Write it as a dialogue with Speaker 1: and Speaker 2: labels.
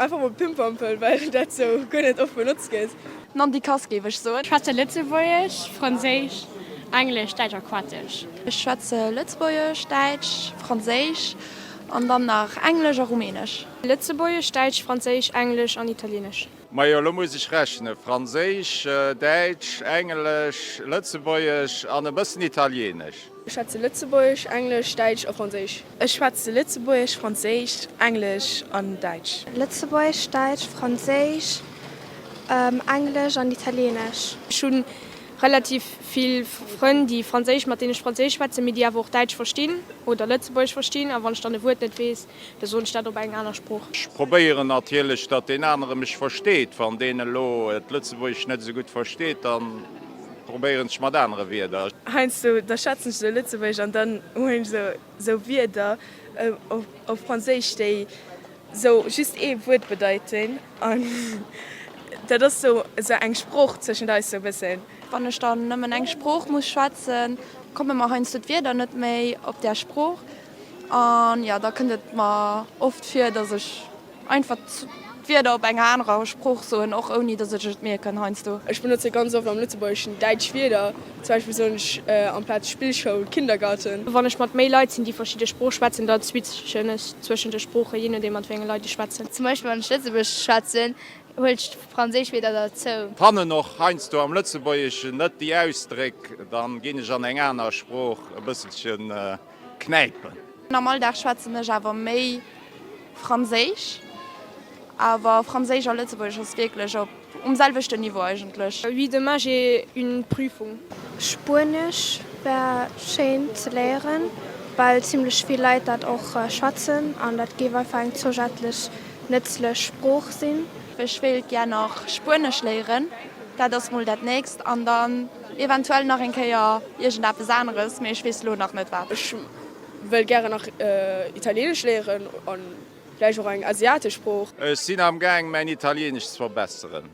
Speaker 1: Einfach mol Pimpampel, well dat sou guer net oft benotzt gëtt.
Speaker 2: Nandikass géif ech soen.
Speaker 3: Ech schwätze Lëtzebuergesch, Franséisch, Englesch, Däitsch a Kroatesch.
Speaker 2: Ech schwätze Lëtzebuergesch, Däitsch, Franséisch an dann nach Englesch a Rumänesch.
Speaker 3: Lëtzebuergesch, Däitsch, Franséisch, Englesch an Italienesch.
Speaker 4: Majo, elo muss ech rechnen, Franséisch, Däitsch, Englesch, Lëtzebuergesch an e bëssen Italienesch.
Speaker 1: Ech schwätze Lëtzebuergesch, Englesch, Däitsch a Franséisch.
Speaker 5: Ech schwätze Lëtzebuergesch, Franséisch, Englesch an Däitsch.
Speaker 6: Lëtzebuergesch, Däitsch, Franséisch, Englesch an Italienesch.
Speaker 3: Ech hu relativ vill Frënn, déi Franséisch, mat deenen ech Franséisch schwätzen, mee déi awer och Däitsch verstinn oder Lëtzebuergesch verstinn. A wann ech dann e Wuert net weess, da soen ech dat op eng aner Sprooch.
Speaker 4: Ech probéieren natierlech, datt deen anere mech versteet. Wann deen elo d'Lëtzebuergesch net esou gutt versteet, da probéieren ech mat anere Wierder.
Speaker 1: Heiansdo, da schwätzen ech esou Lëtzebuergesch an dann hunn ech esou esou Wierder op Franséisch, déi esou just ee Wuert bedeiten an dat ass esou esou eng Sprooch zwëschent eis esou e bëssen.
Speaker 2: Wann ech dann nëmmen eng Sprooch muss schwätzen, komme mer heiansdo d'Wierder net méi op där Sprooch an jo, da kënnt et mer oft vir, dass ech Einfach d'Wierder op enger anerer Sprooch soen, och ouni datt ech et mierken heiansdo.
Speaker 1: Ech benotze ganz oft am Lëtzebuergeschen däitsch Wierder. Zum Beispill soen ech amplaz Spillschoul Kindergarten.
Speaker 3: Wann ech mat méi Leit sinn, déi verschidde Sprooch schwätzen, da switchen ech zwëschen de Sproochen, jee nodeem mat wéi enge Leit ech schwätzen.
Speaker 7: Zum Beispill wann ech Lëtzebuergesch schwätzen, huelen ech franséisch Wierder derzou.
Speaker 4: Fannen och heiansdo am Lëtzebuergeschen net déi Ausdréck, dann ginn ech an eng aner Sprooch e bësselchen knäipen.
Speaker 2: Am Alldag schwätzen ech awer méi Franséisch, awer Franséisch a Lëtzebuergesch ass wierklech op um selwechten Niveau eigentlech.
Speaker 3: Oui, demain j'ai une Prüfung.
Speaker 6: Spuenesch wär schéin ze léieren, well zimlech vill Leit dat och schwätzen an dat géif einfach eng zousätzlech nëtzlech Sprooch sinn.
Speaker 2: Ech wéilt gär nach Spuenesch léieren, dat ass mol dat nächst an dann eventuell nach eng Kéier iergendeppes aneres, mee ech weess lo nach net wat.
Speaker 1: Ech wëll gären nach Italienesch léieren an vläicht och eng asiatesch Sprooch.
Speaker 4: Ech sinn am gaang mäin Italienesch ze verbesseren.